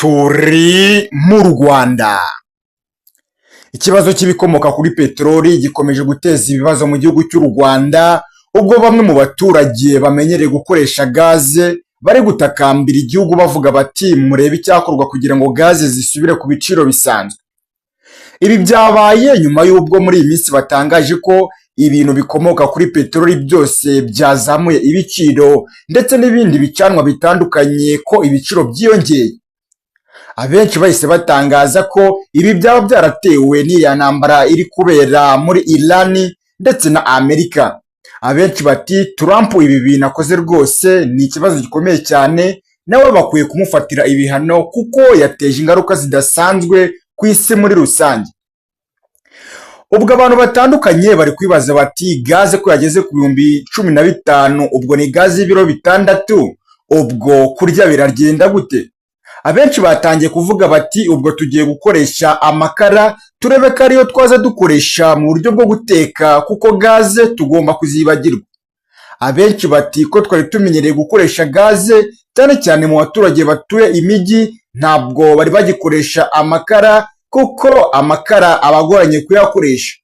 Turi mu Rwanda. Ikibazo cy'ibikomoka kuri peteroli gikomeje guteza ibibazo mu gihugu cy'u Rwanda, ubwo bamwe mu baturage bamenyereye gukoresha gaze bari gutakambira igihugu bavuga bati: "Murebe icyakorwa kugira ngo gaze zisubire ku biciro bisanzwe." Ibi byabaye nyuma y'ubwo muri iyi minsi batangaje ko ibintu bikomoka kuri peteroli byose byazamuye ibiciro, ndetse n'ibindi bicanwa bitandukanye ko ibiciro byiyongeye. Abenshi bahise batangaza ko ibi byaba byaratewe n'iriya ntambara iri kubera muri Irani ndetse na Amerika. Abenshi bati: "Trump ibi bintu akoze rwose ni ikibazo gikomeye cyane, nawe bakwiye kumufatira ibihano kuko yateje ingaruka zidasanzwe ku isi muri rusange." Ubwo abantu batandukanye bari kwibaza bati: "Gaze ko yageze ku 15,000, ubwo ni gaze y'ibiro 6, ubwo kurya biragenda gute?" Abenshi batangiye kuvuga bati: "Ubwo tugiye gukoresha amakara, turebe ko ariyo twaza dukoresha mu buryo bwo guteka, kuko gaze tugomba kuzibagirwa." Abenshi bati: "Ko twari tumenyereye gukoresha gaze, cyane cyane mu baturage batuye imijyi, ntabwo bari bagikoresha amakara kuko amakara aba agoranye kuyakoresha."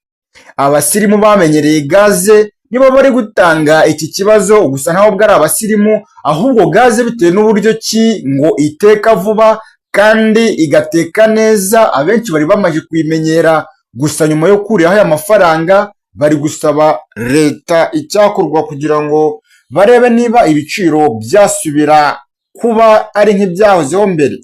Abasirimu bamenyereye gaze nibo bari gutanga iki kibazo gusa, ntabwo ari abasirimu, ahubwo gaze bitewe n'uburyo ki ngo iteka vuba kandi igateka neza, abenshi bari bamaze kuyimenyera. Gusa nyuma yo kuriraho aya mafaranga, bari gusaba leta icyakorwa kugira ngo barebe niba ibiciro byasubira kuba ari nk'ibyahozeho mbere.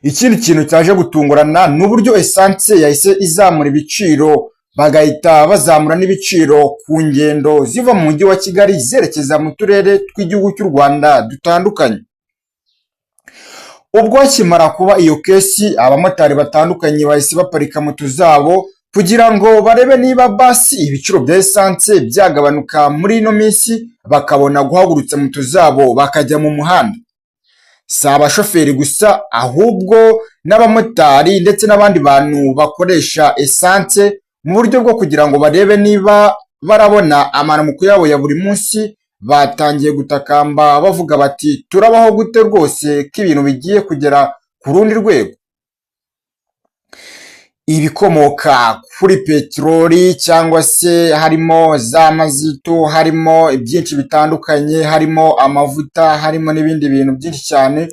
Ikindi kintu cyaje gutungurana ni uburyo esanse yahise izamura ibiciro, bagahita bazamura n'ibiciro ku ngendo ziva mu mujyi wa Kigali zerekeza mu turere tw'igihugu cy'u Rwanda dutandukanye. Ubwo hakimara kuba iyo case, abamotari batandukanye bahise baparika moto zabo kugira ngo barebe niba basi ibiciro bya esanse byagabanuka muri ino minsi, bakabona guhagurutsa moto zabo bakajya mu muhanda. Si abashoferi gusa, ahubwo n'abamotari ndetse n'abandi bantu bakoresha esanse mu buryo bwo kugira ngo barebe niba barabona amaramuko yabo ya buri munsi, batangiye gutakamba bavuga bati: "Turabaho gute rwose ko ibintu bigiye kugera ku rundi rwego?" Ibikomoka kuri peteroli cyangwa se harimo za mazutu, harimo byinshi bitandukanye, harimo amavuta, harimo n'ibindi bintu byinshi cyane,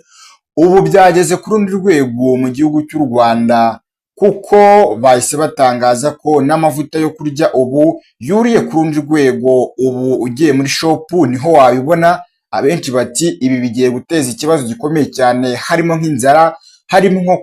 ubu byageze ku rundi rwego mu gihugu cy'u Rwanda, kuko bahise batangaza ko n'amavuta yo kurya ubu yuriye ku rundi rwego. Ubu ugiye muri shop niho wabibona. Abenshi bati: "Ibi bigiye guteza ikibazo gikomeye cyane, harimo nk'inzara, harimo nko